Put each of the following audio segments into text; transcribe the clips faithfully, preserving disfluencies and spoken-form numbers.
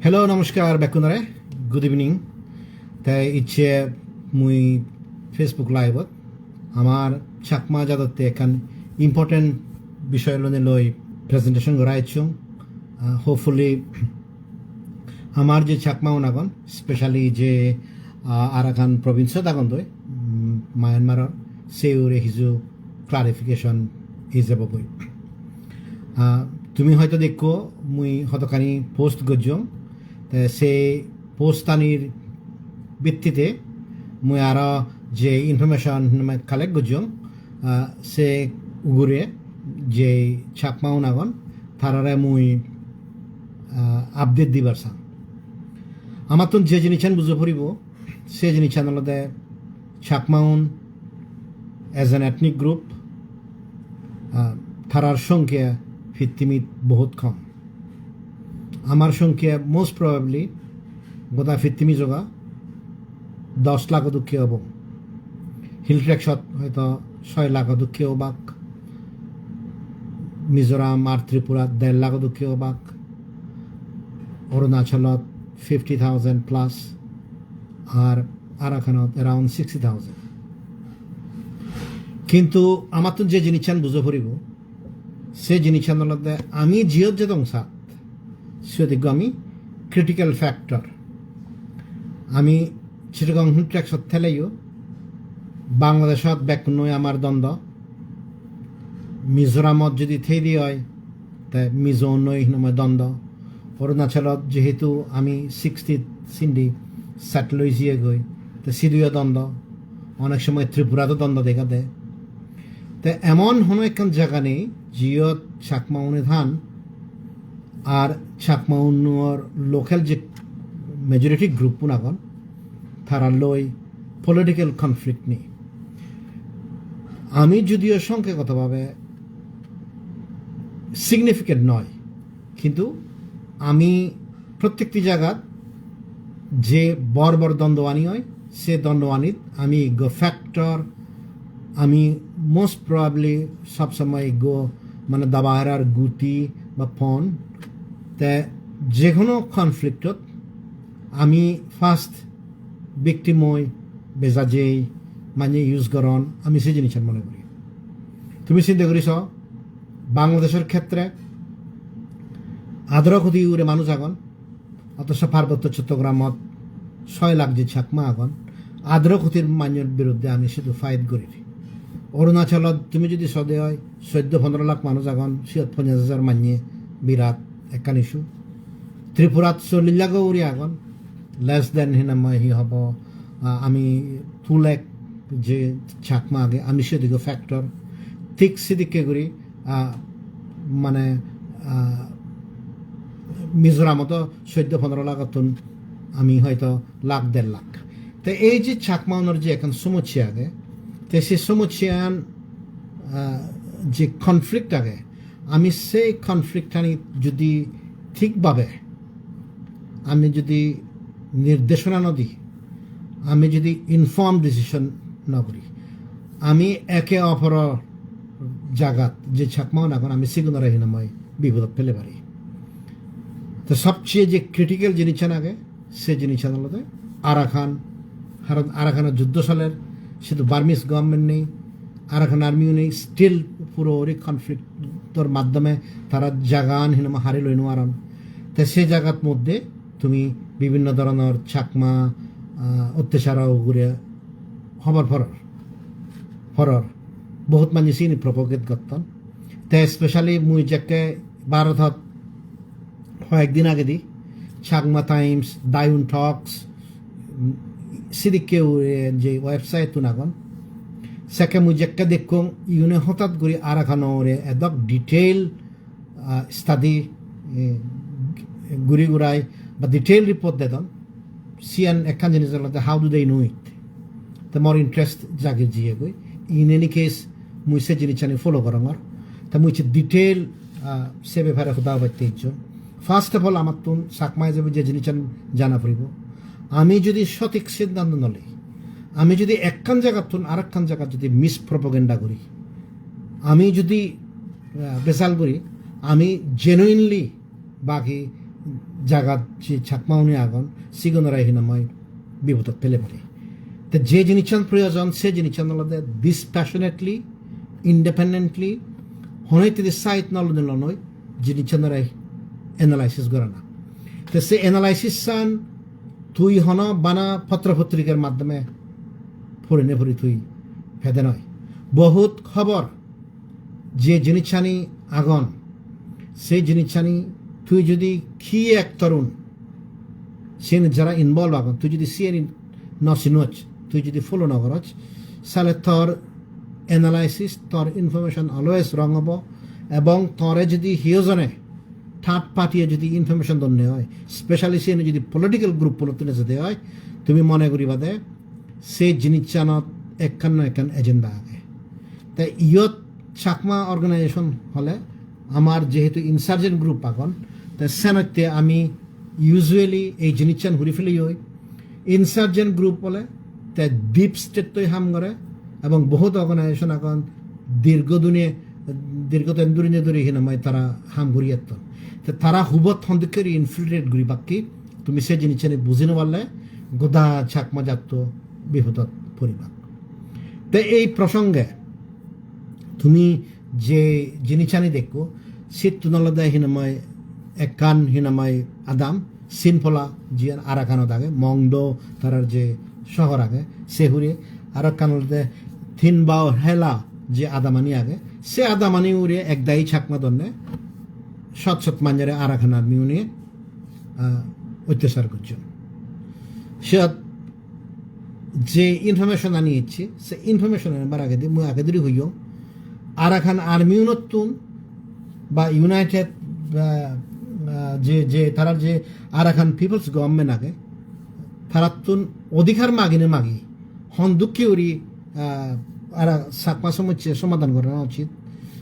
Hello, namaskar bekkunore. Good evening. Te icche mui Facebook Live-ot amar Chakma jadotte ekkan important bishoy lone loi presentation gora ecchung. Uh, hopefully amar je Chakma un agon, specially je, uh, Arakan province-ot agon doi, um, Myanmar-or, se hure hiju clarification ei jebogoi. Ah, tumi hoito dekko mui hodokkani post gojjong, te se postanir bittite mui aro je information collect gojjong, ah, se ugure je Chakma un agon, tarare mui, ah, update dibar sang. Amattun je jinissan bujo poribo, se jinissan olode Chakma un as an ethnic group, ah, tarar songkya pittimit bohut kom. Amar songkya most probably goda pittimi joga dos lakh dokke obo. Hill Tracts-ot hoito soi lakh dokke obak. Mizoram ar Tripura der lakh dokke obak. Arunachalot fifty thousand plus, ar Arakanot around sixty thousand. Kintu amattun je jinissan bujo poribo, se jinissan olode ami jiyot jedong sat, siyot ekko ami critical factor. Ami Chittagong Hill Tracts-ot theleyo, Bangladeshot bekkunnoi amar dondo, Mizoramot jodi thei di oi, te Mizo-unnoi hinamoi dondo. Arunachalot jehetu ami sixty sindi settle oi jiyegoi, te siduyo dondo. Onek somoy Tripurado dondo dega de. Te emon hono ekkan jaga nei, jiyot Chakma une than, ar Chakma unnor local je majority group un agon, tara loi political conflict nei. Ami jodio songkhegoto bhabe significant noi, kintu ami prottekti jagat je bor bor dondowani oi, se dondowanit ami ekko factor, ami most probably sob somoy ekko mane dabaherar guti ba pon. Te je hono conflict-ot ami first victim oi, beja jei, manye use goron, ami se jinissan mone guri. Tumi sinte guri so, Bangladeshor khetre adaro koti ugure manuj agon, othocho Parbotto Chottogramot soi lakh je Chakma agon, adaro kotir manyor biruddhe ami sidu fight gorir. Arunachalot tumi jodi sode oi, soddo pondro lakh manuj agon, siyot ponjash hajar manye, birat ekkan issue. Tripurat chollish lakh ugure agon, less than hinamai hi hobo, ah, ami two lakh je Chakma age, ami siyot ekko factor. Thik sidikke guri, ah, mane, ah, Mizoramot o soddo pondro lakhottun ami hoito lakh der lakh. Te ei je Chakma unor je ekkan somossya age, te se somossyan, ah, je conflict age, ami sei conflict ani jodi thik bhabe ami jodi nirdeshona no di, ami jodi informed decision no guri, ami eke oporor jagat je Chakma un agon, ami sigunore hinamai bipodot pele pari. To sobcheye je critical jinissan age, se jinissan olode Arakan, karon Arakanot juddo soler, sidu Burmese government nei, Arakan army-o nei, still purapuri conflict-or maddhome tara jagan hinamai hari loi nw paron. Te se jagat moddhe tumi bibhinno dhoronor Chakma, ah, ottechar ugure hobor poror, poror. Bohut manye sini propagate gotton. Te especially mui jekke Bharotot hoyek din agedi Chakma Times, Diyun Talks, mm, sidikke uri je website tun agon. Sekke mui jekke dekkong, iune hotat guri Arakan ore edok detail, ah, study, eh, guri gurai ba detail report dedon. Siyan ekkan jinis olode, how do they know it? Te mor interest jagi jiyegoi. In any case, mui se jinissani follow gorongor. Te mui se detail, ah, se bepare hoda hobatte icchong. First of all, amattun Chakma ijebe je jinissan jana poribo. Ami jodi sothik siddhanto no lei, ami jodi ekkan jagattun arekkan jagat jodi mispropaganda guri, ami jodi, ah, besal guri, ami genuinely baki jagat je Chakma uni agon, sigunore hinamai bipodot pele pare. Te je jinissan proyojon, se jinissan olode dispassionately, independently, hono hittedi side no lonoi lonoi jinissanore analysis gorana. Te se analysis-an tui hono bana potro potrikar maddhome pori ne pori tui pede noi. Bohut hobor je jinissani agon, se jinissani tui jodi ki ektorun, siyen jara involve agon, tui jodi siyeni no sinoch, tui jodi follow no goroch, sale tor analysis, tor information always wrong obo, ebong tore jodi hiyo jone third party-e jodi information donne oi, specially siyeni jodi political group-unottun ejede oi, tumi mone guriba de se jinissanot ekkan na ekkan agenda age. Te iyot Chakma organization hole amar jehetu insurgent group agon, te senotte ami usually ei jinissan huri feleyoi. Insurgent group hole te deep state-toi ham gore ebong bohut organization agon dirgo dune, dirgo ten durine duri hinamai tara ham guri etton. Te tara hubot hondokke guri infiltrate guri bakki, tumi se jinissani buji no parle goda Chakma jatto bipodot poribak. Te ei prosonge tumi je jinissani dekko, sittun olode hinamai ekkan hinamai adam, Sinphola, jiyan Arakanot age, Mongdo tarar je sohor age, se hure, aro ekkan olode Thinbao Hela je adamani age, se adamani hure ek dagi Chakma donne, sot sot manjore Arakan Army une, ah, ottachar gojjon. Siyot je information ani ecche, se information ani bar agedi, mui agedi hoyong, Arakan Army unottun ba United, ah, ah, je, je tarar je Arakan People's Government age, tarattun odhikar magine magi, hon dokke guri, ah, ara Chakma somosse somadan gorana uchit,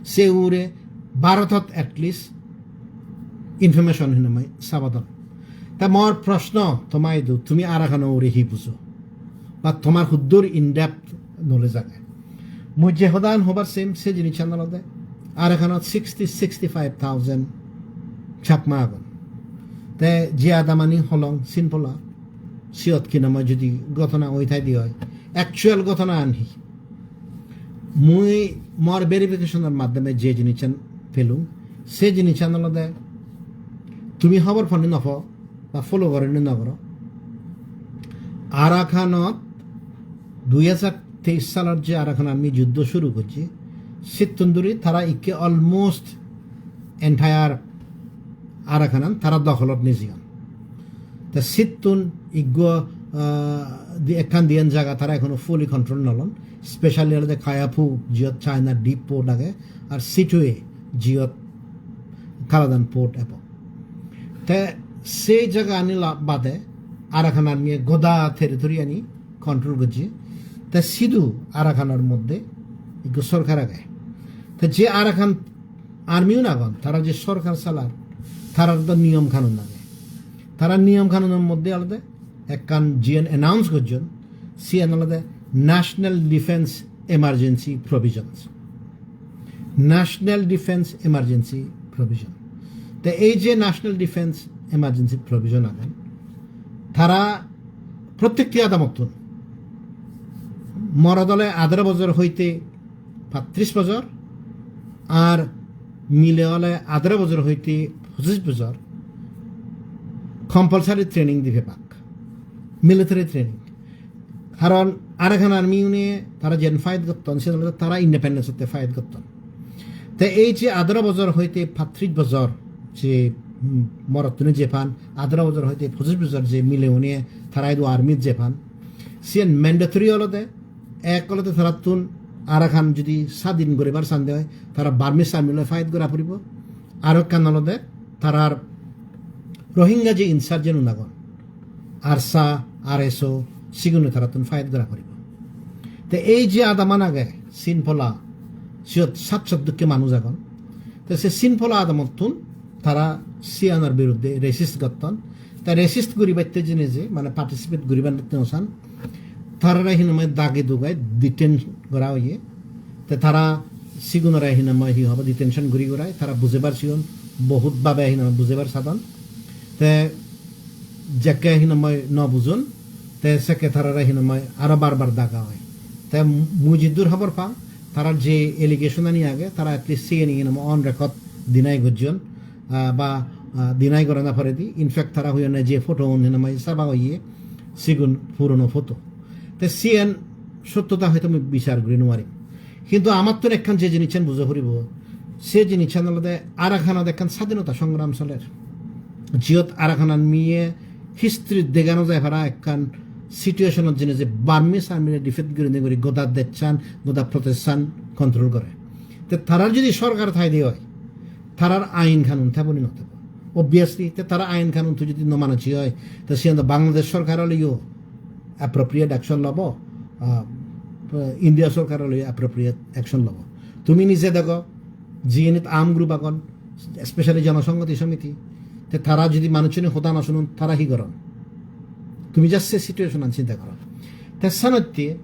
se hure Bharotot at least information hinamai sabadon. Ta mor proshno toma idu, tumi Arakano hure hi bujo? Ba tomar huddur in-depth knowledge age? Mui je hodan hobar sem, se jinissan olode Arakanot sixty, sixty-five thousand Chakma agon. Te je adamani holong Sinphola, siyot hinamai jodi ghotona oi thai di oi, actual ghotona an hi? Mui mor verification-or maddhome je jinissan pelung, se jinissan olode tumi hobor pani no po ba follow goroni no goro. Arakanot dui hajar teis salot je Arakan Army juddo shuru gojje, sittun duri tara ikke almost entire Arakanan tara dokolot nejeyon. Te sittun iggo, ah, di ekkan diyan jaga tara ekhono fully control no lon. Specially olode Kayaphu, jiyot China deep port age, ar Sittwe, jiyot Kaladan port ebo. Te se jagani la-, bade Arakan Army goda territory ani control gojje. Te sidu Arakanor moddhe ikko sorkar age. Te je Arakan Army un agon, tara je sorkar salar, tarar do niyom kanun age. Tara niyom kanunor moddhe olode ekkan jiyen announce gojjon, siyen olode National Defence Emergency Provisions. National Defence Emergency Provision. Te ei je National Defence Emergency Provision agon, tara prottekti adamottun, morot ole adaro bojor hoite pattris bojor, ar mile ole adaro bojor hoite pochis bojor compulsory training di pebak, military training. Karon Arakan Army une tara jen fight gotton, siyen olode tara independence otte fight gotton. Te ei je adaro bojor hoite pattris bojor je, mm, morottune je pan, adaro bojor hoite pochis bojor je mile une tara idu army je pan, siyen mandatory olode, ek olode tarattun Arakan jodi sadin guribar sande oi, tara Burmese Army loi fight gora puribo, aro ekkan olode tarar Rohingya je insurgent un agon, ARSA, R S O, sigune tarattun fight gora puribo. Te ei je adaman age, Sinphola, siyot sat sot dokke manuj agon. Te se Sinphola adamottun tara siyanor biruddhe resist gotton. Te resist guribatte jene je, mane participate guribatte no san, tarare hinamai dagi dugai detain gora oye. Te tara sigunore hinamai hi hobo detention guri gurai, tara bujebar sigun bohut babe hinamai bujebar sadon. Te jekke hinamai no bujon, te sekke tarare hinamai aro bar bar daga oi. Te mui jiddur hobor pang, tarar je allegation ani age, tara at least siyeni hinamai on record deny gojjon, ah, ba, ah, deny gora na pare di. In fact, tara hoyonne je photo un hinamai saba oye, sigun purono photo. Te siyen sottota hoyto mui bichar guri no parim. Hintu amattun ekkan je jinissan buja puribo, se jinissan olode Arakanot ekkan sadinota songram soler. Jiyot Arakan Army-ye history dega no jai para ekkan situation-ot jeinei je Burmese Army-re defeat gurinei guri goda dejchan, goda protest-chan control gore. Te tarar jodi sorkar thaide oi, tarar ain kanun thebo ni no thebo? Obviously, te tarar ain kanun tui jodi no manocche oi, te siyan do Bangladesh sorkar oleyo appropriate action lobo, ah, India sorkar oleyo appropriate action lobo. Tumi nije dego, jiyenit arm group agon, especially Jonosonghoti Somiti, te tara jodi manuchchune hoda no sunon, tara hi goron? Tumi just se situation an chinta goro. Te senotte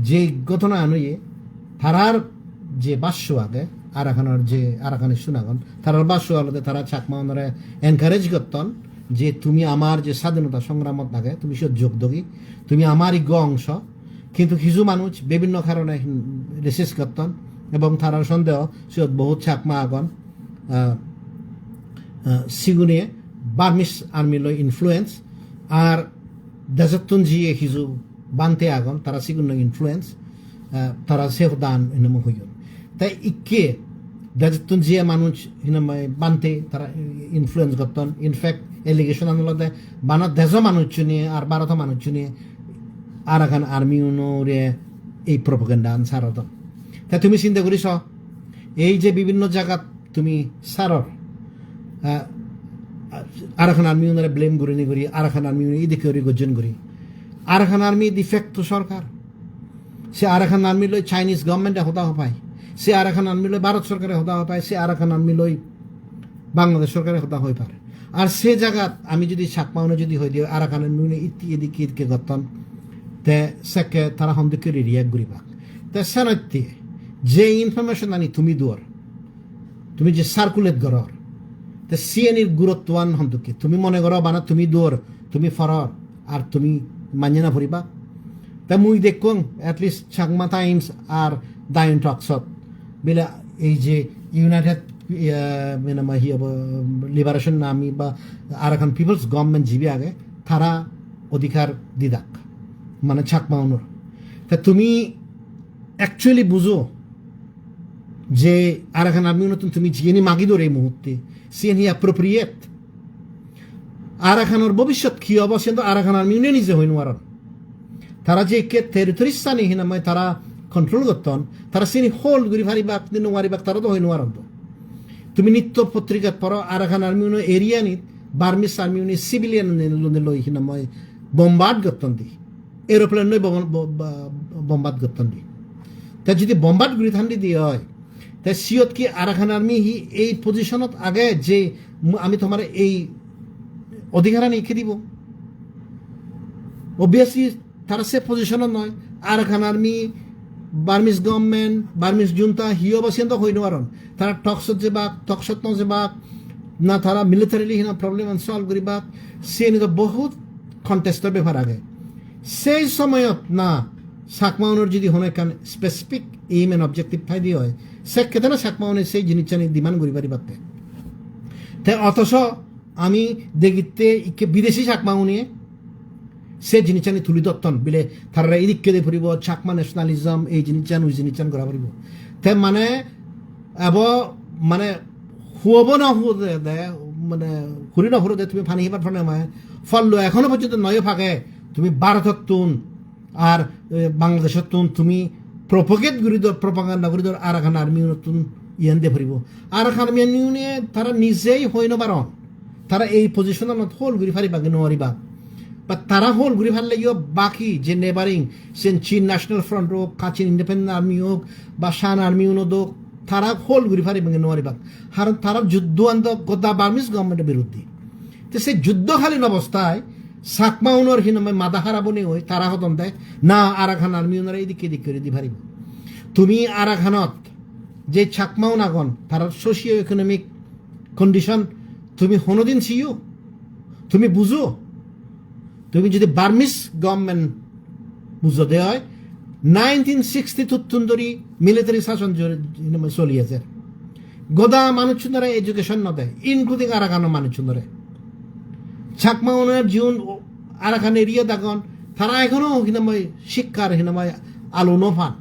je ghotona an oye, tarar je basho age, Arakanor je Arakanese un agon, tarar basho olode tara Chakma unore encourage gotton je tumi amar je sadinota songramot age, tumi siyot jog dogi, tumi amar iggo ongso. Kintu hiju manuj bibinno karone resist gotton ebong tarar sondeho siyot bohut Chakma agon. Ah, ah, sigune Burmese Army loi influence, ar dejottun jiye hiju bhante agon, tara sigun loi influence, ah, tara se hodan hinamai hoyon. Te ikke dejottun jiye manuj hinamai bhante tara influence gotton. In fact, allegation an olode bana dejo manuchchune ar Bharoto manuchchune Arakan Army unore ei propaganda an sarodon. Te tumi chinta guri so, ei je bibinno jagat tumi saror, ah, Arakan Army unore blame gurinei guri, Arakan Army une idikke guri gojjon guri. Arakan Army de facto sorkar. Se Arakan Army loi Chinese government e hoda hopai. Se Arakan Army loi Bharot sorkare hoda hopai. Se Arakan Army loi Bangladesh sorkare hoda hoi pare. Ar se jagat ami jodi Chakma une jodi hoi diyo Arakan Army une itti idikke idikke gotton, te sekke tara hon dokke react guribak? Te senotte je information ani tumi duor, tumi je circulate goror, te siyenir guruttoan hon dokke? Tumi mone goro bana tumi duor, tumi poror, ar tumi manye no puriba? Te mui dekkong at least Chakma Times ar Dayon Talks-ot bile ei je United, eh, mane ma hi hobo, Liberation Army ba Arakan People's Government jibe age, tara odhikar didak, mane Chakma unor. Te tumi actually bujo je Arakan Army unottun tumi jiyeni magi dor ei muhutte, siyen hi appropriate? Arakanor bobishyot hi obo, siyen do Arakan Army une nije hoi nw paron. Tara je ikke territories ani hinamai tara control gotton, tara sini hold guri paribak ni nw paribak, tara do hoi nw paron do. Tumi nitto potrikat poro, Arakan Army uno area nit Burmese Army une civilian une loi hinamai bombard gotton di, aeroplane loi bomb-, bo-, ba-, bombard gotton di. Te jodi bombard guri than di di oi, te siyot ki Arakan Army hi ei position ot age je mu-, ami tomare ei odhikar ani ikke dibo? Obviously, tara se position ot noi. Arakan Army, Burmese government, Burmese junta hi obo siyen do hoi nw paron. Tara talks ot jebak, talks ot no jebak, na tara militarily hina problem an solve guribak, siyeni do bohut contest or bepar age. Sei somoyot na Chakma unor jodi hono ekkan specific aim and objective thaide oi, sekke tara Chakma une sei jinichani demand guri paribatte. Te otoso ami degitte ikke bideshi Chakma une se jinichani tuli dotton, bile tarare idikke de puribo, Chakma nationalism, ei jinichan, ui jinichan gora puribo. Te mane ebo mane huobo na huode de, mane huri na hurode tumi pani hebar phone mai, follo ekhono porjonto noyo phage, tumi Bharotottun ar, eh, Bangladesh-ottun tumi propagate guri dor, propaganda guri dor, Arakan Army unottun iyan de puribo. Arakan Army une tara nijei hoi no paron. Tara ei position anot hold guri pariba ki no pariba? Ba tara hold guri parle yo baki je neighboring, sen Chin National Front ok, Kachin Independent Army ok, ba Shan Army uno dok, tara hold guri pariba ki no pariba? Haron tara juddo an do goda Burmese government biruddhe. Te se juddokalin obostai Chakma unor hinamai mada harap oni oi tara hodon de, na Arakan Army unore idikke idikke guri di paribo. Tumi Arakanot je Chakma un agon, tarar socio economic condition tumi honodin siyo? Tumi bujo, tumi jodi Burmese government bujode oi, nineteen sixty-two-ttun dhori military sason jor-, hinamai soli ajer. Goda manuchunore education no de, including Arakanor manuchunore. Chakma unor jiun Arakan area dagon, tara ekhono hinamai sikkar hinamai alu no pan.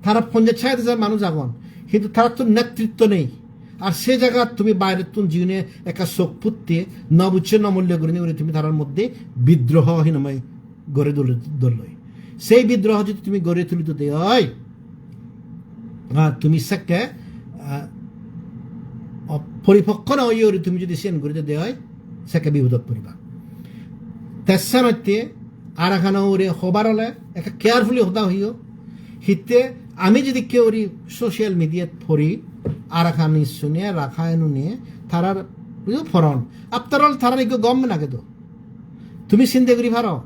Tara ponjaj sait hajar manuj agon, hintu tarattun netritto nei. Ar se jagat tumi bairettun jiune ekka sok putte, no bucche no mulle gurinei guri tumi tarar moddhe bidroho hinamai gori dol-, dolloi. Sei bidroho jodi tumi gori tuli dode oi, ah, tumi sekke, ah, o-, poripokko no oye guri tumi jodi siyen gori dode oi, sekke bipodot poriba. Te senotte Arakano ugure hobar ole ekka carefully hoda hoiyo. Hitte ami jodi ekka guri social media-t pori, Arakan issue niye, Rakhine niye, tarar yo poron. After all, tarar ekko government age do. Tumi sinde guri paro,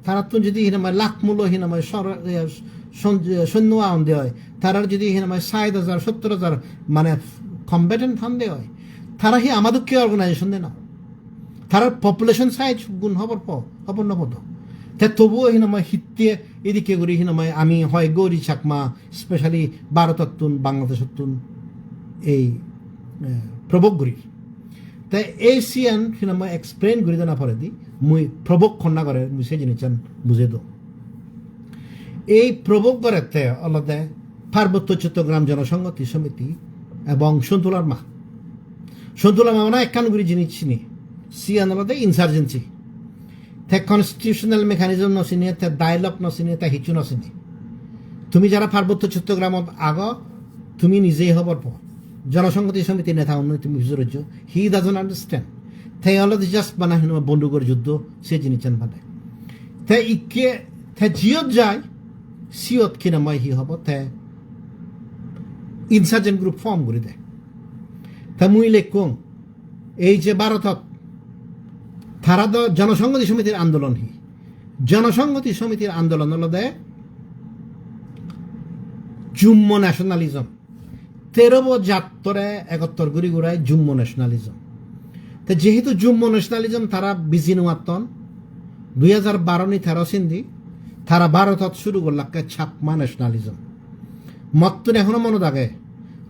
tarattun jodi hinamai lakh mulo hinamai sor-, eh, son-, eh, sonno aonde oi, tarar jodi hinamai sait hajar, sottor hajar mane combatant thande oi, tara hi amadokke organization de na? Tarar population size gun hobor po, hobor no podo. Te tobuo hinamai hitte edikke guri hinamai ami hoi gori Chakma, specially Bharotottun, Bangladesh-ottun ei, eh, provoke guri. Te ei siyan hinamai explain guri dena poredi, mui provoke honna gore, mui se jinissan bujei dong. Ei provoke gorette olode Parbotto Chottogram Jonosonghoti Somiti ebong Sontu Larma. Sontu Larma mane ekkan guri jinis sini. Siyan olode insurgency. Te constitutional mechanism no sini, te dialogue no sini, te hissu no sini. Tumi jara Parbotto Chottogramot ago, tumi nije hobor po. Jonosonghoti Somiti neta unno tumi hujur hojjo. He doesn't understand. Te olode just bana hinamai bondugor juddo, se jinissan bade. Te ikke, te jiyot jai, siyot hinamai hi hobo, te insurgent group form guri de. Te mui lekkong, ei je Bharotot, tara do Jonosonghoti Somitir andolon hi? Jonosonghoti Somitir andolon olode Jummo nationalism. Terobo jattore egottor guri gurai Jummo nationalism. Te jehetu Jummo nationalism tara biji nuatton, dui hajar baro ni tero sindi, tara Bharotot suru gollakke Chakma nationalism. Mottun ekhono monot age,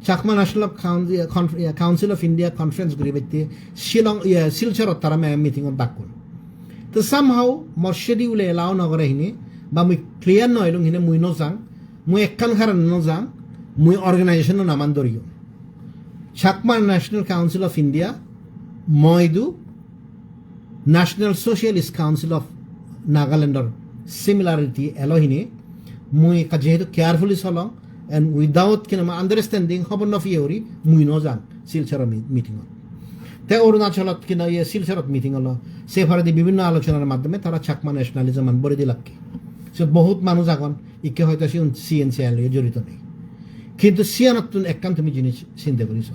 Chakma National Coun-, Conf-, Council of India conference guribatte Shillong, iye, Silchorot tara me-, meeting-ot dakkun. To somehow mor schedule allow no gore hini, ba mui clear no elung hini mui no jang, mui ekkan karon no jang, mui organization-o naman doriyong. Chakma National Council of India, moidu National Socialist Council of Nagaland-or similarity elo hini, mui ekka jehetu carefully solong, and without kinama understanding, hobor no piye guri, mui no jang Silchoro mi-, meeting-ot. Te Arunachalot kina iye Silchorot meeting olo, se poredi bibinno alochonar maddhome tara Chakma nationalism an bore dilakke. Se bohut manuj agon, ikke hoyto siun C N C L loi jorito nei. Kintu siyanottun ekkan tumi jinis sinte guri so.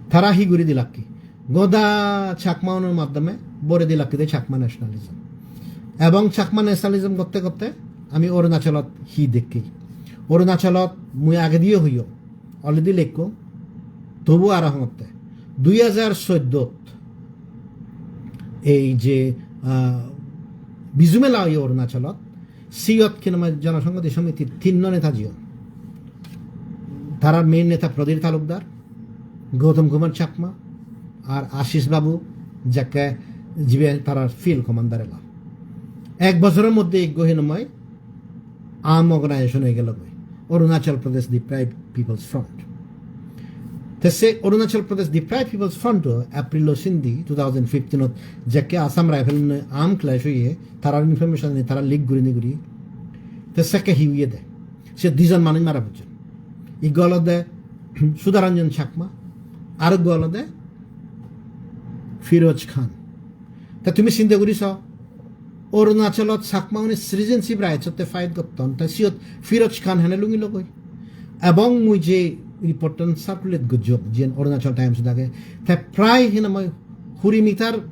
Tara hi guri dilakke? Goda Chakma unor maddhome bore dilakke de Chakma nationalism. Ebong Chakma nationalism gotte gotte ami Arunachalot hi dekki? Arunachalot mui agediyo hoyong, already lekkong, tobu aro hongotte. Dui hajar soddot ei je, ah, Biju Mela oye Arunachalot, siyot kinama Jonosonghoti Somitir tinno neta jiyon. Tarar main neta Pradip Talukdar, Gautam Kumar Chakma, ar Ashish Babu, jekke jibe tarar field commander elo. Ek bojoror moddhe ekko hinamai arm organization oi gelo goi, Arunachal Pradesh Deprived People's Front. Te se Arunachal Pradesh Deprived People's Front-o April-o sindi two thousand fifteen-ot jekke Assam Rifle-une arm clash oye, tarar information-ani tara leak gurinei guri. Te sekke hi oye de? Se dijon manuj mara pojjon. Ekko olode Sudaranjan Chakma, arokko olode Firoz Khan. Te tumi sinte guri so, Arunachalot Chakma-une citizenship rights-otte fight gotton, te siyot Firoz Khan hene lungi logoi. Ebong mui je report-an circulate gojjong, jiyen Arunachal Times-ot age, te prai hinamai huri meter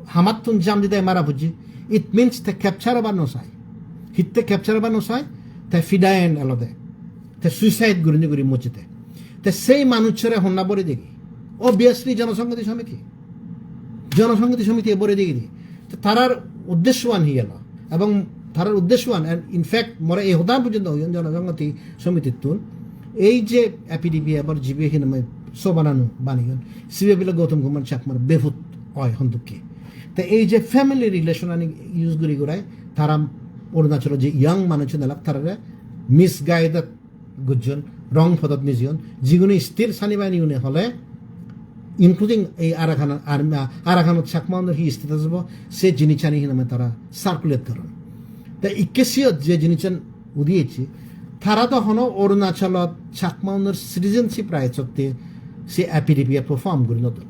hamattun jam didai mara pojje. It means te capture obar no sai. Hitte capture obar no sai, te fidayen elode. Te suicide gurinei guri mojjede. Te sei manuchore honna bore degi? Obviously Jonosonghoti Somiti. Jonosonghoti Somiti bore degidi. To tarar uddeshoan hi elo? Ebong tarar uddeshoan, and in fact, more ei hoda porjonto hoyon Jonosonghoti Somitittun, ei je A P D P F or jibe hinamai sobananu baneyon, sibe bile Gautam Kumar Chakmar befut oi hondukke. Te ei je family relation ani use guri gurai tara Arunachalo je young manuchun elak tarare misguided gojjon, wrong podot nijeyon, jigune still Sani Bainiyune hole, including ei Arakan, Ar-, Arakanot Chakmaunor hi status obo, se jinisani hinamai tara circulate goron. Te ikke siyot je jinissan udi ecche, tara do hono Arunachalot Chakmaunor citizenship rights otte se A P D P F form guri no don.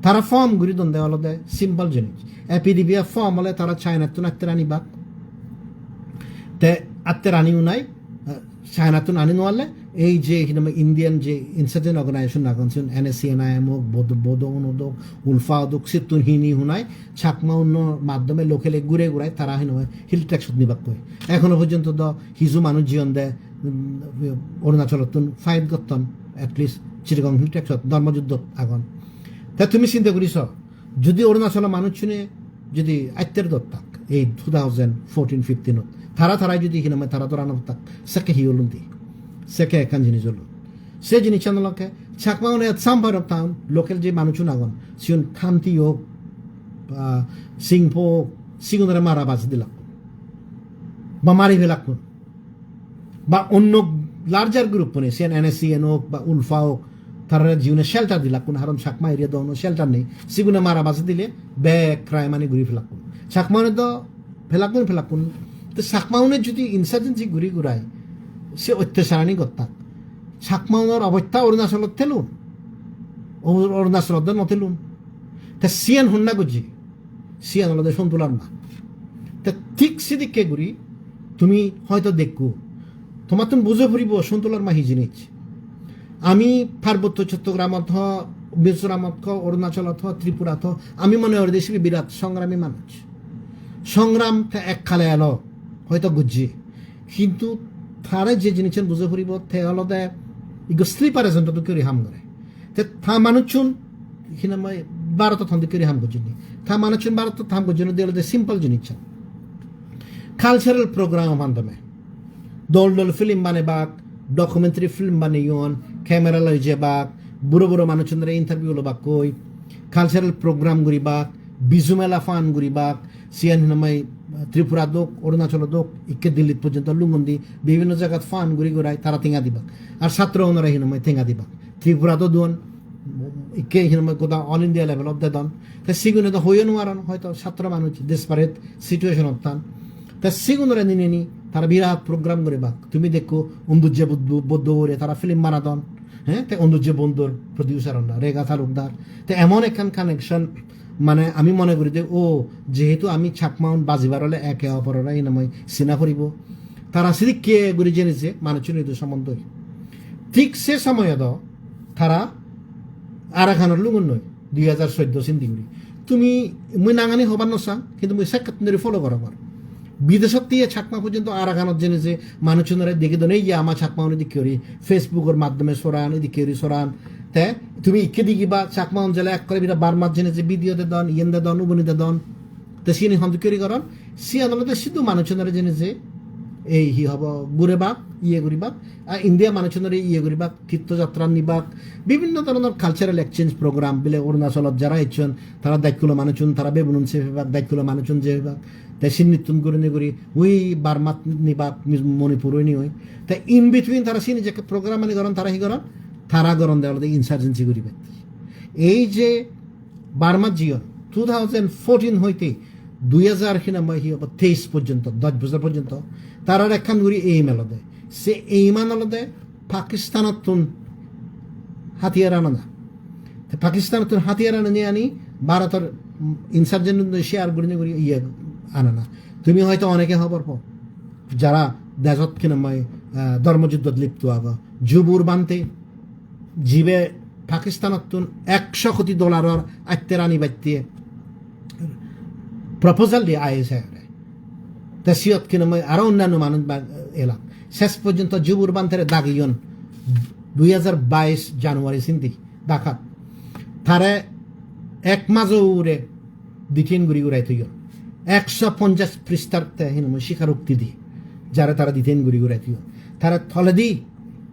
Tara form guri donde olode simple jinis. A P D P F form ole tara China tun atte anibak. Te atte ani unai, eh, China tun ani no alle, ei je hinamai Indian je insurgent organization agon, siun N S C N I M ok, Bodo, Bodo Unod ok, Ulfa ok, sittun hini hunai, Chakma unno maddome locally gure gurai tara hinamai Hill Tracts ot nibakkoi. Ekhono porjonto do hiju manuj jiyon de, um, Arunachalottun fight gotton, at least Chittagong Hill Tracts ot dhormo juddhot agon. Te tumi sinte guri so, jodi Arunachalo manuchune jodi atter dottak ei two thousand fourteen fifteen ot, tara tara jodi hinamai tara dora no tak, sekke hi olundi? Sekke ekkan jinis olo. Se jinissan olokke Chakma une at some point of time local je manuchun agon, siun Khamti ok, ah, Singpho ok, sigunore mara baji dilakkun. Ba mari felakkun. Ba onno larger group une, siyan N S C N ok, ba Ulfa ok, tarare jiune shelter dilakkun, haron Chakma area do hono shelter nei. Sigune mara baji dile, bek crime ani guri felakkun. Chakma une do felakkun, felakkun. Te Chakma une jodi insurgency guri gurai, se ottechar ani gottak. Chakma unor obosta Arunachalot telun. Arunachalot do no telun. Te siyan honna gojje? Siyan olode Sontu Larma. Te thik sidikke guri tumi hoito dekko, tomattun bujo puribo Sontu Larma hi jinis. Ami Parbotto Chottogramot ho, Mizoramot ho, Arunachalot ho, Tripurat ho, ami mone gori de sibe birat songrami manuj. Songram te ekkale elo, hoito gojje. Hintu tare je jinissan bujo puribo, te olode ikko sleeper agent dokke guri ham gore. Te ta manuchun hinamai Bharotot hon dokke guri ham gojjon ni? Ta manuchun Bharotot ham gojjon de olode simple jinissan. Cultural program bandome. Dol dol film banebak, documentary film baneyon, camera loi jebak, buro buro manuchunore interview lobakkoi, cultural program guribak, Bizu Mela fun guribak, siyan hinamai Tripura dok, Arunachal dok, ikke Dillit porjonto lungondi, bibhinno jagat fun guri gurai tara tenga dibak. Ar satro unore hinamai tenga dibak. Tripura do duon, ikke hinamai goda all India level ot dedon. Te sigune do hoyo nuaron, hoito satro manuj desperate situation ottan. Te sigunore nineni tara birat program guribak. Tumi dekko Undujje Buddu, Boddo ure tara film banadon. He? Te Undujje Bondor producer onna, Rega Talukdar. Te emon ekkan connection, mane ami mone guri de, o, jehetu ami Chakma un bajibar ole eke oporore hinamai sina poribo. Tara sidikke guri jeni je manuchchun idu somondo oi. Thik se somoyot do tara Arakanot lungonnoi, dui hajar soddo sindi guri. Tumi, mui nangani hobar no sang, hintu mui sekkettun dhuri follow gorongor. Bideshot thiye Chakma porjonto Arakanot jene je manuchunore degi done, iya ama Chakma une dikke guri Facebook-or maddhome soran, idikke guri soran. Te tumi ikke digiba Chakma un jele ekkore bira Burmat jene je video dedon, iyen dedon, uboni dedon. Te siyeni hon dokke guri goron? Siyan olode sidu manuchunore jene je ei hi hobo gurebak, iye guribak. Ar India manuchunore iye guribak, tirtho jatra nibak, bibhinno dhoronor cultural exchange program bile Arunachalot jara ecchon, tara Dakkulo manuchun, tara bebunun se pebak, Dakkulo manuchun je pebak. Te sinnittun gurinei guri, ui Burmat nibak, Mis-, Manipur oi ni oi. Te in between tara sini je program ani goron, tara hi goron? Tara goron de olode insurgency guribak. Ei je Burma jiyon, two thousand fourteen hoite dui hajar hinamai hi obo teis porjonto, dosh bojor porjonto, tarar ekkan guri aim olode. Se aim an olode Pakistanottun hatiyar anana. Te Pakistanottun hatiyar anani ani Bharotor, mm, insurgent un share gurinei guri iye anana. Tumi hoito oneke hobor po, jara dejot hinamai, ah, dhormo juddhot lipto ago. Jubur Bhante, jibe Pakistanottun eksho koti dollaror atte rani batte proposal diye I S I ore. Te siyot hinamai aro onnanno manuj ba-, elak. Ses porjonto Jubur Bhantere dagiyon dui hajar bais January sindi Dhakat. Tare Ek majo ugure detain guri gurai thoyon. Ekso ponchas pristar te hinamoi sikarutti di, jare tara detain guri gurai thoyon. Tara toledi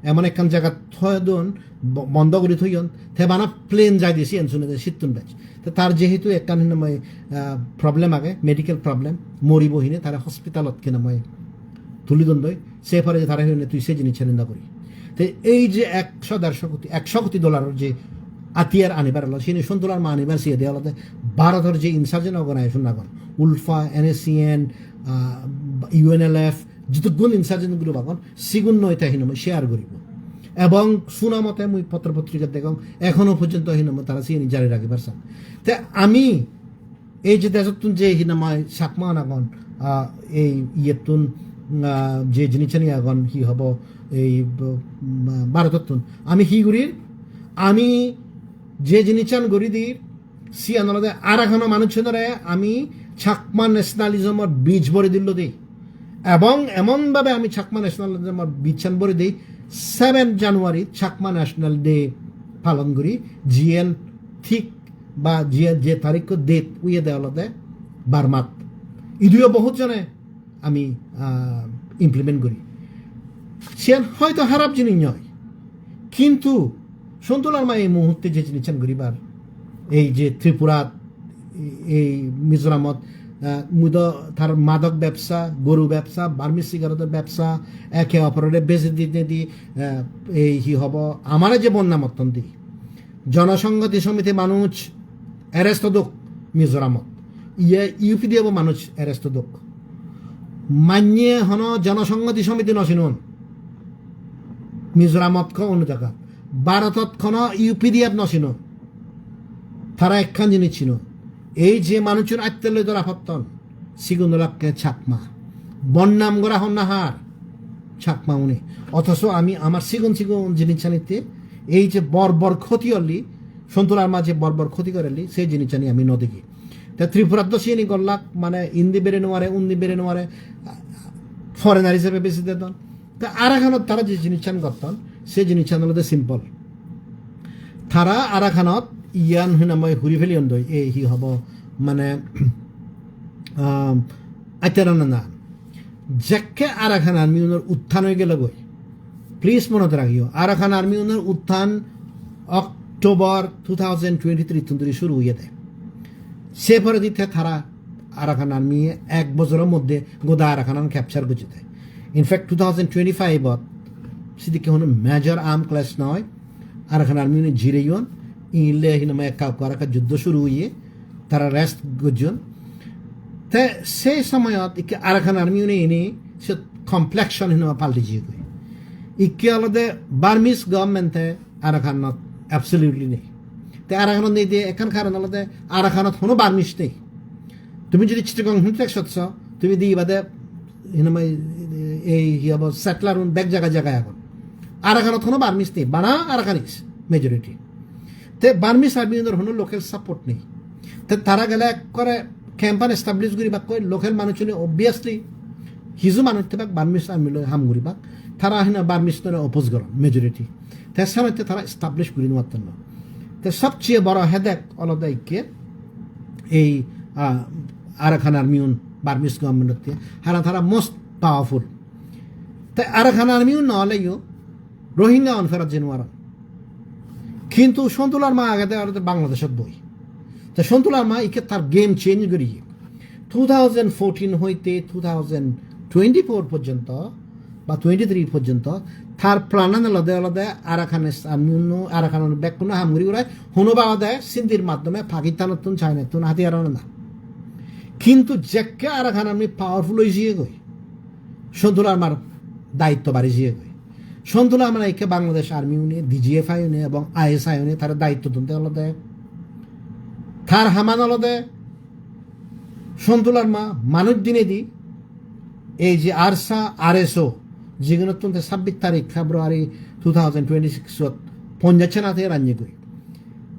emon ekkan jagat thoyon, bo-, bondo guri thoyon, te bana plane jai di siyen sunede sittun bej. Te tar jehetu ekkan hinamoi, ah, problem age, medical problem, moribo hine tara hospitalot hinamoi tuli dondoi, se pore je tara hoyonne tui se jinisani no guri. Te ei je ekso dersho koti, ekso koti dollaror je atiyar anibar olo, sini Sontu Larma anibar siyede olode Bharotor je insurgent organization agon, ULFA, NSCN, ah, UNLF, jitukkun insurgent group agon, sigun noi te hinamoi share guribo. Ebong suna mote mui potro potrika degong, ekhono porjonto hinamoi tara siyeni jari ragibar san. Te ami ei je dejottun je hinamoi Chakma agon, ah, ei iyettun, ah, je jinisani agon, hi hobo, ei b-, m-, Bharotottun. Ami hi gurir? Ami je jinisan guri dir, siyan olode Arakanor manuchunore ami Chakma nationalism-or bij bori dillo di. Ebong emon bhabe ami Chakma nationalism-or bijchan bori di, seven January Chakma National Day palon guri, jiyen thik ba je, je tarikko date oyede olode Burmat. Iduyo bohut jone ami, ah, implement guri. Siyan hoyto harap jinis noi. Kintu Sontu Larma ei muhurte je jinissan guribar, ei je Tripurat, ei Mizoramot, ah, mui do tar madok bebsa, goru bebsa, Burmese cigarette-or bebsa, eke oporore beji dinei di, ah, ei hi hobo, amare je bodnam gotton di. Jonosonghoti Somiti manuj arrest odok Mizoramot. Iye U P D F-o manuj arrest odok. Manye hono Jonosonghoti Somiti no sinon. Mizoramot ko onno jagat. Bharotot hono U P D F no sinon. Tara ekkan jinis sinon. Ei je manuchun atte loi dora potton, sigun olakke Chakma. Bodnam gora honna har? Chakma une. Othoso ami amar sigon sigon jinissanitte ei je bor bor khoti olli, Sontu Larma je bor bor khoti gorelli, se jinissani ami no degi. Te Tripurat do siyeni gollak, mane indi bere no pare, undi bere no pare, foreigner hisebe besi dedon. Te Arakanot tara je jinissan gotton, se jinissan olode simple. Tara Arakanot iyan hinamoi huri feliyon doi, ei hi hobo, mane, um, acharanana. Jekke Arakan Army unor utthan oi gelo goi. Please monot ragiyo. Arakan Army unor utthan October two thousand twenty-three tun duri shuru oyede. Se poredi te tara Arakan Army ek bojoror moddhe goda Arakanan capture gojjede. In fact, two thousand twenty-five-ot sidikke hono major arm clash noi. Arakan Army une jireyon, inle hinamai ekka ekka arekka juddo shuru oye, tara rest gojjon. Te se somoyot ikke Arakan Army une ini se complexion hinamai palti jiyegoi. Ikke olode Burmese government-e Arakanot absolutely nei. Te Arakanot nei de ekkan karon olode Arakanot hono Burmese nei. Tumi jodi Chittagong Hill Tracts-ot so, tumi degibade hinamai ei hi hobo settler-un bek jaga jaga agon. Arakanot hono Burmese nei, bana Arakanese majority. Te Burmese Army-unor hono local support nei. Te tara gele ekkore camp-an establish guribakkoi, local manuchune obviously hiju manuj tebak Burmese Army loi ham guribak. Tara hina Burmese-unore oppose goron majority. Te senotte tara establish guri nw patton. Te sobcheye boro hedek olode ikke ei, ah, Arakan Army-un Burmese government-otte, haran tara most powerful. Te Arakan Army-un no oleyo Rohingya-un ferot jei nw paron. Kintu Sontu Larma agede olode Bangladeshot boi. Te Sontu Larma ikke tar game change guriye. Two thousand fourteen hoite two thousand twenty-four porjonto ba twenty-three porjonto tar plan-an olode, olode Arakan Army-uno, Arakan bekkune ham guri gurai hono babade Sindhir maddhome Pakistanottun, Chinattun hatiyar ana. Kintu jekke Arakan Army powerful oi jiyegoi, Sontu Larmar daitto bari jiyegoi. Sontu Larmare ikke Bangladesh Army-une, D G F I-une ebong I S I-une tare daitto donde olode tar haman olode Sontu Larma manuj dinedi ei je ARSA, R S O, jigunottun te sabbis tarik February two thousand twenty-six-ot ponjash sena te rannye goi.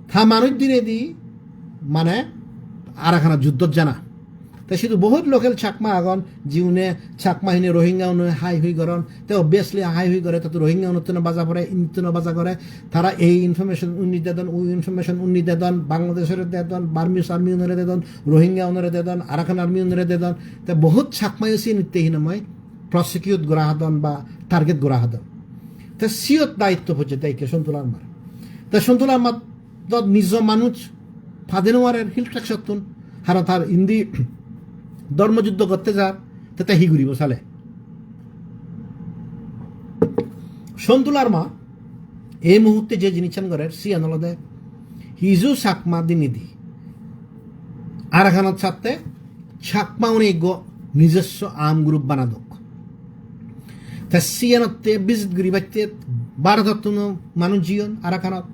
Ta manuj dinedi mane Arakanot juddot jana. Te sidu bohut local Chakma agon, jiune Chakma hine Rohingya une hai hui goron. Te obviously hai hui gore, tatu Rohingya unottun baja pore, inottun baja gore. Tara ei information unni dedon, ui information unni dedon, Bangladesh ore dedon, Burmese army unore dedon, Rohingya unore dedon, Arakan army unore dedon. Te bohut Chakma yo sinitte hinamai prosecute gora hadon ba target gora hadon. Te siyot daitto pojje te ikke Sontu Larmar. Te Sontu Larmar do nijo manuj pade no parer Hill Tracts-ottun. Haron tar indi dhormo juddho gotte jar, te te hi guribo sale? Sontu Larma ei muhurte je jinissan gorer, siyan olode hiju Chakma dinedi Arakanot satte Chakma une ekko nijosso arm group banadok. Te siyanotte visit guribatte Bharotottun-o manuj jiyon Arakanot,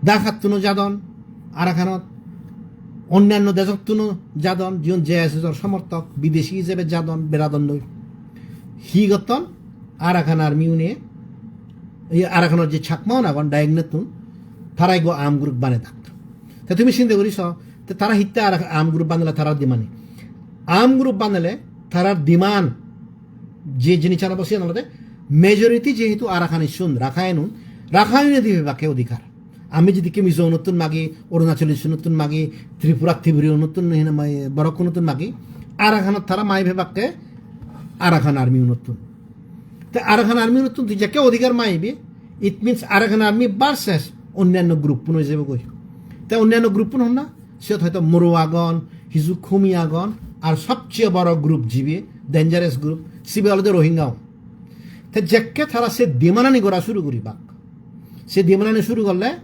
Dhakattun-o jadon Arakanot, onnanno dejottuno jadon, jiun J S S-or somortok, bideshi ijebe jadon, beradonnoi. Hi gotton? Arakan Army une, ei Arakanor je Chakma un agon, Daignettun, tara ekko arm group banedak. Te tumi sinde guri so, te tara hitte Arakan arm group banele tarar dimani? Arm group banele tarar diman je jinissan obo siyan olode majority jehetu Arakan issun, Rakhine un, Rakhine une dibe bakke odhikar. Ami jedikke Mizo unottun magi, Arunachali unottun magi, Tripura, Tibiri unottun, hinamai, Borok unottun magi, Arakanot tara maibe bakke Arakan Army unottun. Te Arakan Army unottun tui jekke odhikar maibe, it means Arakan Army versus onnanno group un oi jebo goi. Te onnanno group un honna, siyot hoyto Moro agon, hiju Kumi agon, ar sobcheye boro group jibe, dangerous group, sibe olode Rohingya un. Te jekke tara se demand ani gora suru guribak, se demand ani suru gorle,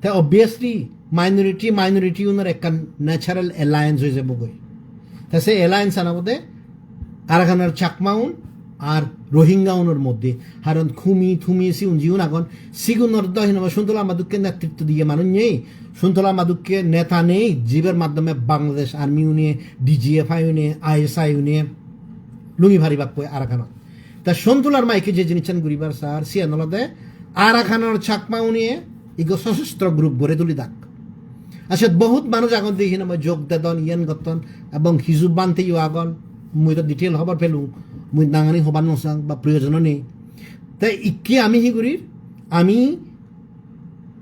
te obviously minority, minority unor ekkan natural alliance oi jebo goi. Te se alliance an obode Arakanor Chakma un ar Rohingya unor moddhe. Haron Kumi, Tumi siun jiun agon, sigunor do hinamai Sontu Larma dokke netritto diye manuj nei, Sontu Larma dokke neta nei, jiber maddhome Bangladesh Army une, D G F I une, I S I une lungi paribak koi Arakanot. Ta Sontu Larma ikke je jinissan guribar sar, siyan olode Arakanor Chakma une ikko sosostro group gori tulidak. Ar siyot bohut manuj agon de hinamai jog dedon, iyan gotton, ebong hiju bhante yo agon, mui do detail hobor pelung, mui nangani hobar no sang ba proyojon o nei. Te ikke ami hi gurir? Ami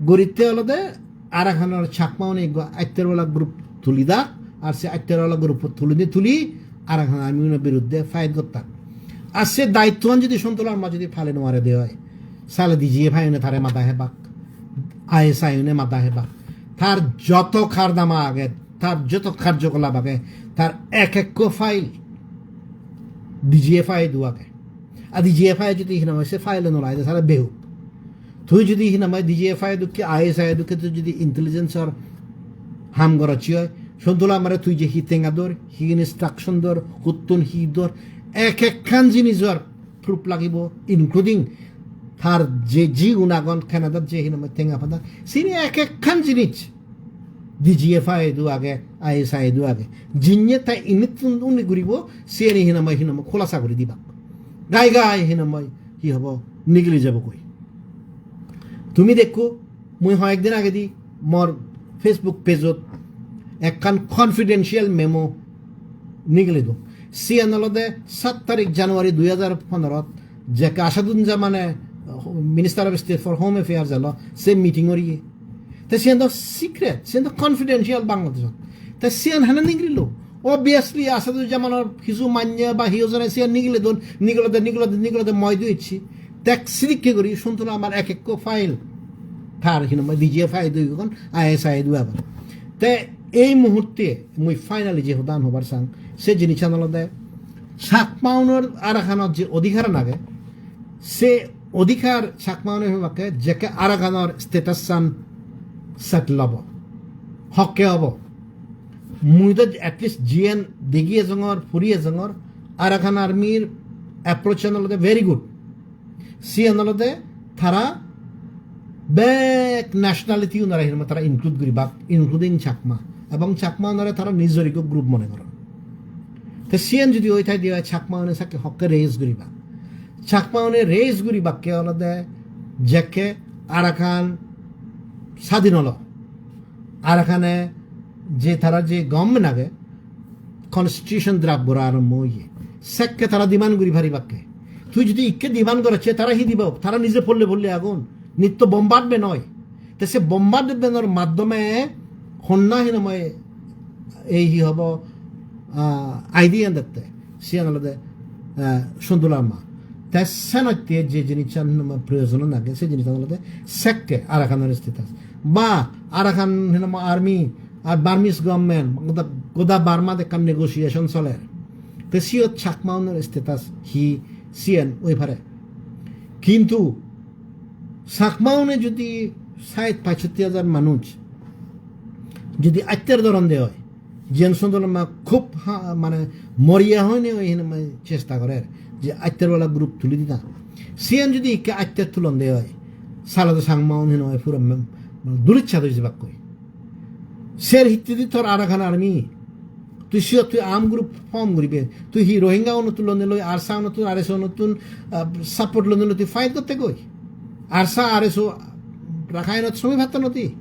guritte olode Arakanor Chakma une ekko attor wala group tulidak, ar se attor wala group tulini tuli Arakan Army uno biruddhe fight gottak. Ar se daittoan jodi Sontu Larma jodi pale no pare de oi, sale D G F I une tare mada hebak, I S I une mada hebak. Tar joto kardama age, tar joto karjokolap age, tar ek ekko file D G F I idu age. Ar D G F I jodi hinamai se file no lagede sale behuk. Tui jodi hinamai D G F I dokke, I S I dokke tui jodi intelligence or ham gorocchi oi, Sontu Larmare tui je hi tenga dor, hi instruction dor, huttun hi dor, ek ekkan jinijor proof lagibo, including tar je jigun agon Canada-t je hinamai tenga padan, sini ek ekkan jinis D G F I idu age, I S I idu age. Jinne ta inittun uni guribo, siyeni hinamai hinamai khulasa guri dibak. Gai gai hinamai hi hobo, nigili jabo goi. Tumi dekko, mui hoyek din agedi mor Facebook page-ot ekkan confidential memo nigili dong. Siyan olode saat tarik January dui hajar pondrot jekke Asaduzzaman, Minister of State for Home Affairs elo, se meeting oriye. Te siyan do secret, siyan do confidential Bangladeshot. Te siyan hene nigililo? Obviously, Asaduzzamanor hiju manye ba hiyojone siyan nigile don, nigilode, nigilode, nigilode moi do icchi. Te sidikke guri Sontu Larmar ek ekko file tar hinamai D G F I do agon, I S I do agon. Te ei muhurte mui finally je hodan hobar sang, se jinissan olode Chakma unor Arakanot je odhikaran age, se odhikar Chakma une pebakke jekke Arakanor status-an settle obo, hokke obo. Mui do at least jiyen degi ejongor, puri ejongor, Arakan Army-r approach-an olode very good. Siyan olode tara bek nationality unore hinamai tara include guribak, including Chakma. Ebong Chakma unore tara nijor ekko group mone goron. Te siyan jodi oi thai de oi, Chakma une sakke hokke raise guribak. Chakma une raise guribakke olode jekke Arakan sadin olo, Arakane je tara je government age, constitution draft gora arombho oye. Sekke tara demand guri paribakke. Tui jodi ikke demand goracche, tara hi dibo? Tara nije polle polle agon. Nitto bombardment oi. Te se bombardment-or maddome honna hinamai ei hi hobo, ah, idea dette. Siyan olode, ah, Sontu Larma. Te senotte je jinissan hinamai proyojon age, se jinissan olode sekke Arakanor status. Ba Arakan hinamai army ar Burmese government, goda, goda Burma-t ekkan negotiation soler. Te siyot Chakmaunor status hi, siyen oi pare. Kintu Chakmaune jodi sait pasotti hajar manuj jodi atter doron de oi, jiyan Sontu Larma khub ha-, mane moriya hoine oi hine mane chesta gorer je atter wala group tuli dina. Siyan jodi ikke atter tulon de oi, sale do Chakmaun hine oi puro mem-, mane dulitsa doi jebakkoi. Ser hittedi tor Arakan Army. Tui siyot tui arm group form guribe. Tui hi Rohingya unottun lonei loi, ARSA unottun, R S O unottun, ah, support lonei loi tui fight gotte goi? ARSA, R S O Rakhainot somi patto noti?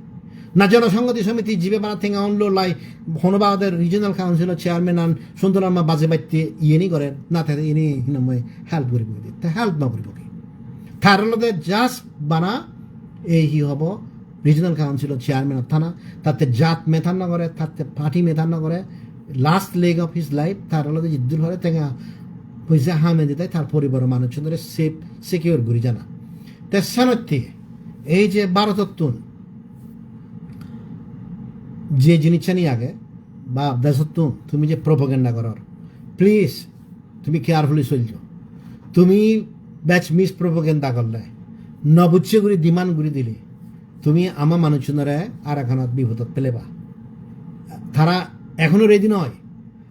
Na Jonosonghoti Somiti jibe bana tenga un lo lai, hono bagode regional council chairman an Sontu Larma baje batte iyeni gore, na te iyeni hinamoi help guribo. Te help no guribo ki? Tar olode just bana ei hi hobo regional council chairman thana, tatte jat matter no gore, tatte party matter no gore, last leg of his life, tar olode jiddur pare tenga poisa hamei ditai tar poribaro manuchunore safe, secure guri jana. Te senotte ei je Bharotottun je jinissani age, ba desottun tumi je propaganda goror, please, tumi carefully soljo. Tumi bej mispropaganda gorle, no bujje guri demand guri dile, tumi ama manuchunore Arakanot bipodot peleba. Tara ekhono ready noi.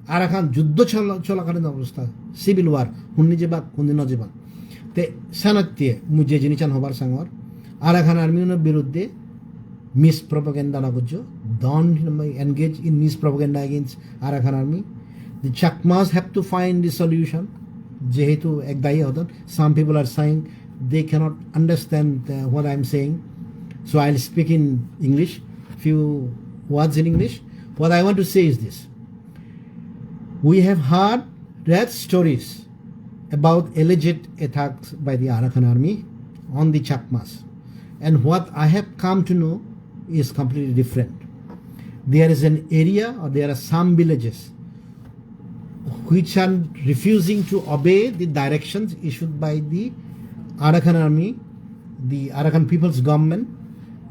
Arakan juddo chol-, cholakalin obostha, civil war, hunni jebak, hunni no jebak. Te senotte mui je jinissan hobar sangor, Arakan Army unor biruddhe mispropaganda no gojjo. Don't engage in mispropaganda against Arakan Army. The Chakmas have to find the solution. Jehetu ek dagi hodon, some people are saying they cannot understand, uh, what I'm saying. So I'll speak in English, few words in English. What I want to say is this. We have heard, read stories about alleged attacks by the Arakan Army on the Chakmas. And what I have come to know is completely different. There is an area, or there are some villages which are refusing to obey the directions issued by the Arakan Army, the Arakan People's Government,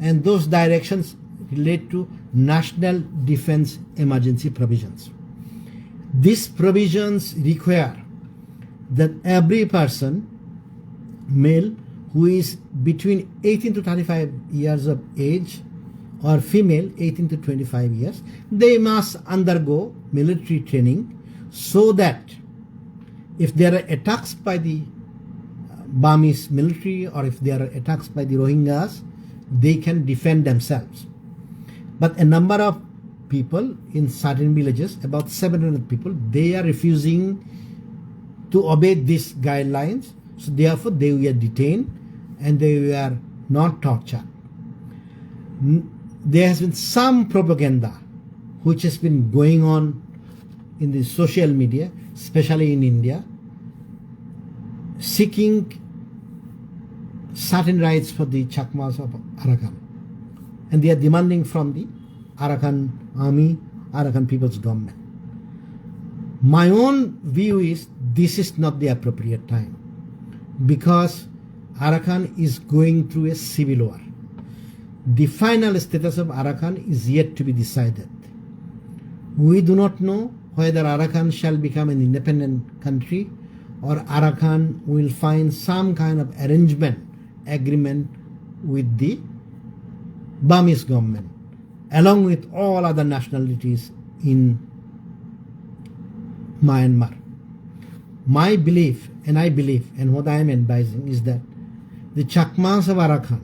and those directions relate to National Defense Emergency Provisions. These provisions require that every person, male, who is between eighteen to thirty-five years of age, or female, eighteen to twenty-five years, they must undergo military training, so that if there are attacks by the Burmese military or if there are attacks by the Rohingyas, they can defend themselves. But a number of people in certain villages, about seven hundred people, they are refusing to obey these guidelines. So therefore, they were detained and they were not tortured. N-, there has been some propaganda which has been going on in the social media, especially in India, seeking certain rights for the Chakmas of Arakan. And they are demanding from the Arakan Army, Arakan People's Government. My own view is this is not the appropriate time, because Arakan is going through a civil war. The final status of Arakan is yet to be decided. We do not know whether Arakan shall become an independent country or Arakan will find some kind of arrangement, agreement with the Burmese government, along with all other nationalities in Myanmar. My belief, and I believe, and what I am advising is that the Chakmas of Arakan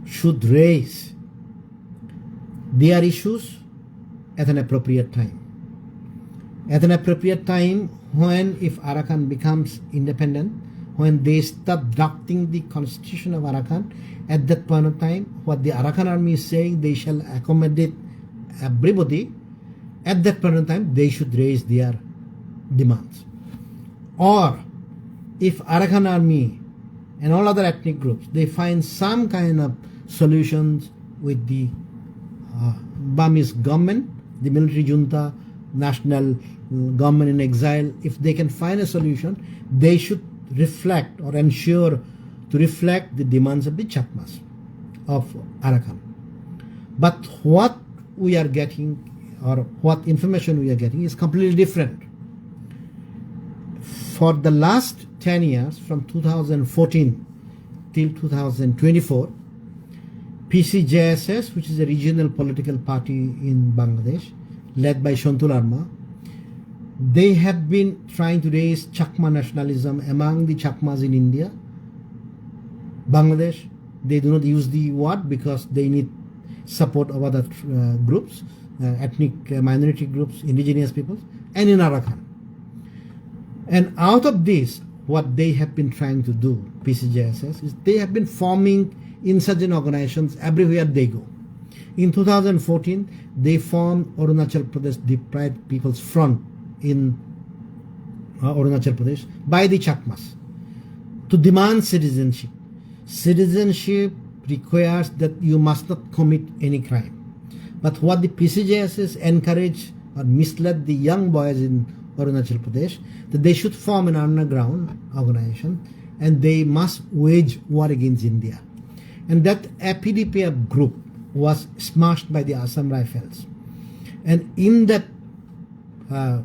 should raise their issues at an appropriate time. At an appropriate time, when if Arakan becomes independent, when they start drafting the constitution of Arakan, at that point of time, what the Arakan army is saying, they shall accommodate everybody, At that point in time, they should raise their demands. Or if Arakan Army and all other ethnic groups, they find some kind of solutions with the uh, Burmese government, the military junta, national uh, government in exile, if they can find a solution, they should reflect or ensure to reflect the demands of the Chakmas of Arakan. But what we are getting or what information we are getting is completely different. For the last ten years, from two thousand fourteen till two thousand twenty-four, P C J S S, which is a regional political party in Bangladesh, led by Sontu Larma, they have been trying to raise Chakma nationalism among the Chakmas in India, Bangladesh. They do not use the word because they need support of other uh, groups, uh, ethnic uh, minority groups, indigenous peoples, and in Arakan. And out of this, what they have been trying to do, P C J S S, is they have been forming insurgent organizations everywhere they go. In two thousand fourteen, they formed Arunachal Pradesh Deprived People's Front in uh, Arunachal Pradesh by the Chakmas to demand citizenship. Citizenship requires that you must not commit any crime. But what the P C J S S encourage or misled the young boys in Arunachal Pradesh that they should form an underground organization and they must wage war against India. And that A P D P F group was smashed by the Assam Rifles. And in that uh,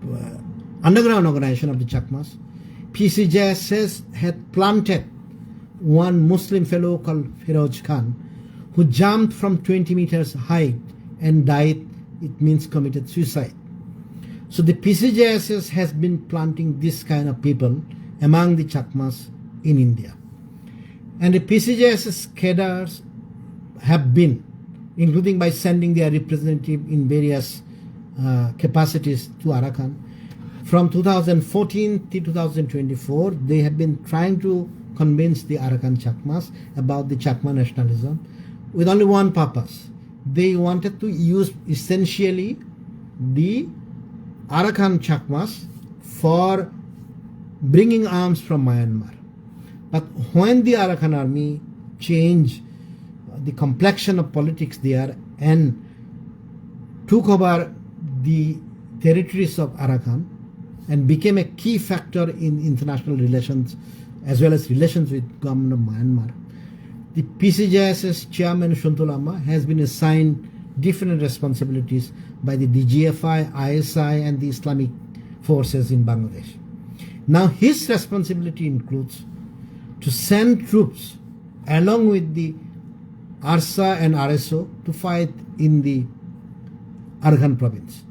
uh, underground organization of the Chakmas, P C J S S had planted one Muslim fellow called Feroz Khan, who jumped from twenty meters height and died, it means committed suicide. So the P C J S S has been planting this kind of people among the Chakmas in India. And the P C J S S cadres have been, including by sending their representative in various uh, capacities to Arakan. From two thousand fourteen to two thousand twenty-four, they have been trying to convince the Arakan Chakmas about the Chakma nationalism with only one purpose. They wanted to use essentially the Arakan Chakmas for bringing arms from Myanmar. But when the Arakan army changed the complexion of politics there and took over the territories of Arakan and became a key factor in international relations as well as relations with government of Myanmar, the P C J S S chairman Sontu Larma has been assigned different responsibilities by the D G F I, I S I, and the Islamic forces in Bangladesh. Now, his responsibility includes to send troops along with the ARSA and R S O to fight in the Arakan province.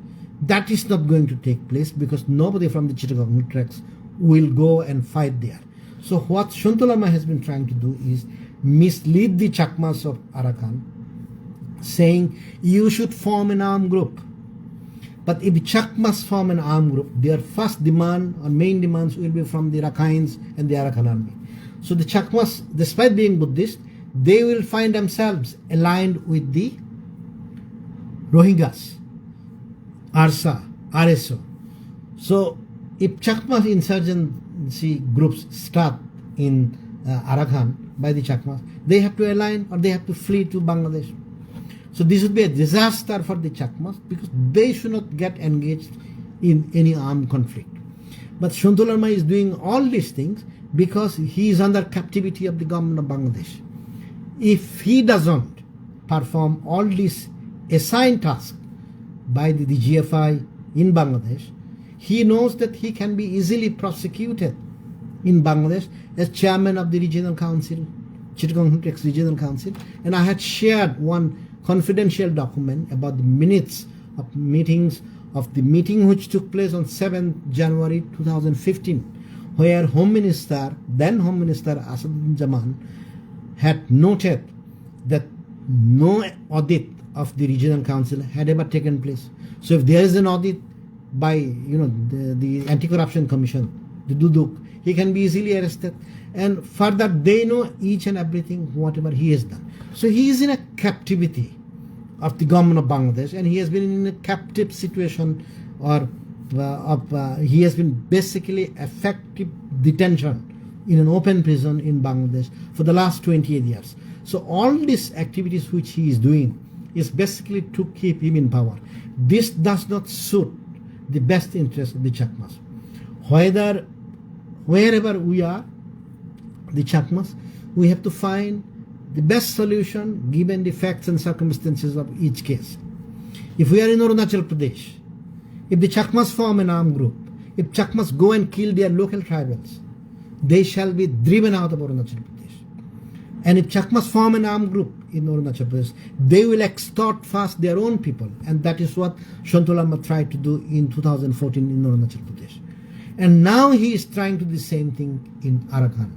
That is not going to take place because nobody from the Chittagong tracts will go and fight there. So what Sontu Larma has been trying to do is mislead the Chakmas of Arakan, saying you should form an armed group. But if Chakmas form an armed group, their first demand or main demands will be from the Rakhines and the Arakan army. So the Chakmas, despite being Buddhist, they will find themselves aligned with the Rohingyas, ARSA, R S O. So if Chakma insurgency groups start in uh, Arakan by the Chakmas, they have to align or they have to flee to Bangladesh. So this would be a disaster for the Chakmas because they should not get engaged in any armed conflict. But Sontu Larma is doing all these things because he is under captivity of the government of Bangladesh. If he doesn't perform all these assigned tasks by the D G F I in Bangladesh, he knows that he can be easily prosecuted in Bangladesh as chairman of the regional council, Chittagong Hill Tracts Regional Council. And I had shared one confidential document about the minutes of meetings of the meeting which took place on seventh January two thousand fifteen, where Home Minister, then Home Minister Asaduddin Zaman, had noted that no audit of the regional council had ever taken place. So if there is an audit by, you know, the, the Anti-Corruption Commission, the Duduk, he can be easily arrested. And further, they know each and everything, whatever he has done. So he is in a captivity of the government of Bangladesh, and he has been in a captive situation, or uh, of, uh, he has been basically effective detention in an open prison in Bangladesh for the last twenty-eight years. So all these activities which he is doing is basically to keep him in power. This does not suit the best interest of the Chakmas. Whether, wherever we are, the Chakmas, we have to find the best solution given the facts and circumstances of each case. If we are in Arunachal Pradesh, if the Chakmas form an armed group, if Chakmas go and kill their local tribals, they shall be driven out of Arunachal Pradesh. And if Chakmas form an armed group in Arunachal Pradesh, they will extort first their own people. And that is what Sontu Larma tried to do in two thousand fourteen in Arunachal Pradesh. And now he is trying to do the same thing in Arakan.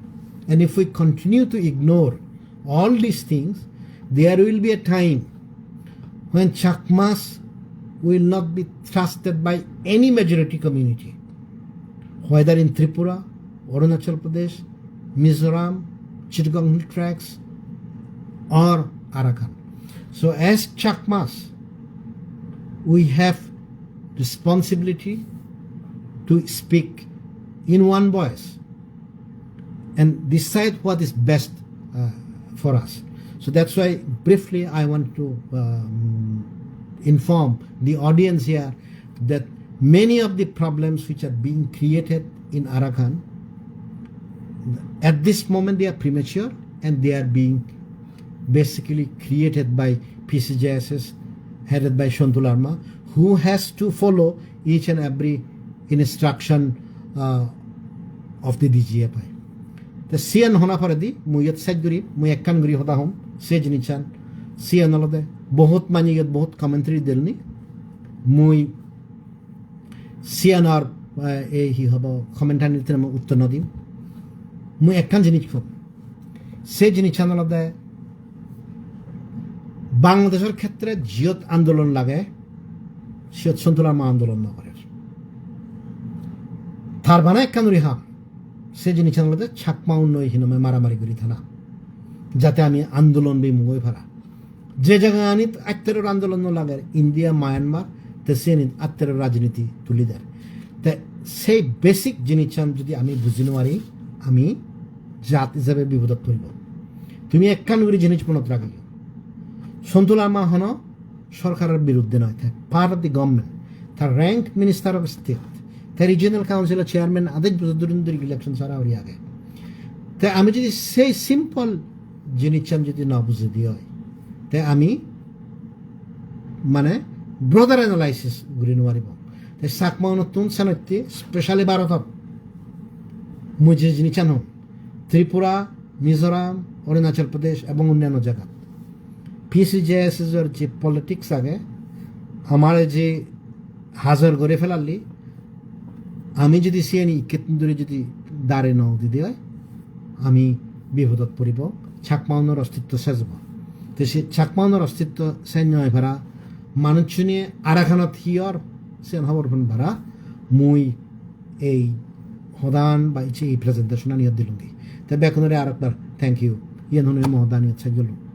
And if we continue to ignore all these things, there will be a time when Chakmas will not be trusted by any majority community, whether in Tripura, Arunachal Pradesh, Mizoram, Chittagong Hill Tracts, or Arakan. So as Chakmas, we have responsibility to speak in one voice and decide what is best uh, for us. So that's why briefly I want to um, inform the audience here that many of the problems which are being created in Arakan, at this moment they are premature and they are being basically created by P C J S S headed by Sontu Larma, who has to follow each and every instruction uh, of the D G F I. Te siyan hona poredi mui iyot sej guri mui ekkan guri hoda hom se jinissan. Siyan olode bohut manye iyot bohut commentary dilni, mui siyanor eh, ei hi hobo commentary tene mui uttor no dim. Mui ekkan jinis hom, se jinissan olode Bangladeshor khetre jiyot andolon lage, siyot Sontu Larma andolon no gorer. Tar bana ekkan guri ham, se jinissan olode Chakma unnoi hinome maramari guri thana, jate ami andolon bimuk oi para. Je jagaganit atteror andolon no lager, India, Myanmar, te siyanit atteror rajniti tuli der. Te sei basic jinissan jodi ami buji no pari, ami jat hisabe bipodot poribo. Tumi ekkan guri jinis monot ragiyo, Sontu Larma hono sorkaror biruddhe noi, te part of the government, ta rank minister of state, te regional council chairman adej bojor dhuri dhuri election sara guri age. Te ami jodi sei simple jinissan jodi na bujidi oi, te ami mane broader analysis guri no paribong. Te Chakma unottun senotte specially Bharotot mui je jinissan hom, Tripura, Mizoram, Arunachal Pradesh ebong onnanno jagat P C J S S or je politics age, amare je hajor guri felalli, ami jodi siyani ikkettun duri jodi dare no udidi oi, ami bipodot poribo, Chakma unor ostitto sej obo. Te se Chakma unor ostitto sej no oi para, manuchchune Arakanot hi or, siyan hobor pan para, mui ei hodan ba icche ei presentation ani iyot dilungi. Te bekkunore arekbar thank you. Iyen honei mo hodan iyot sej golung.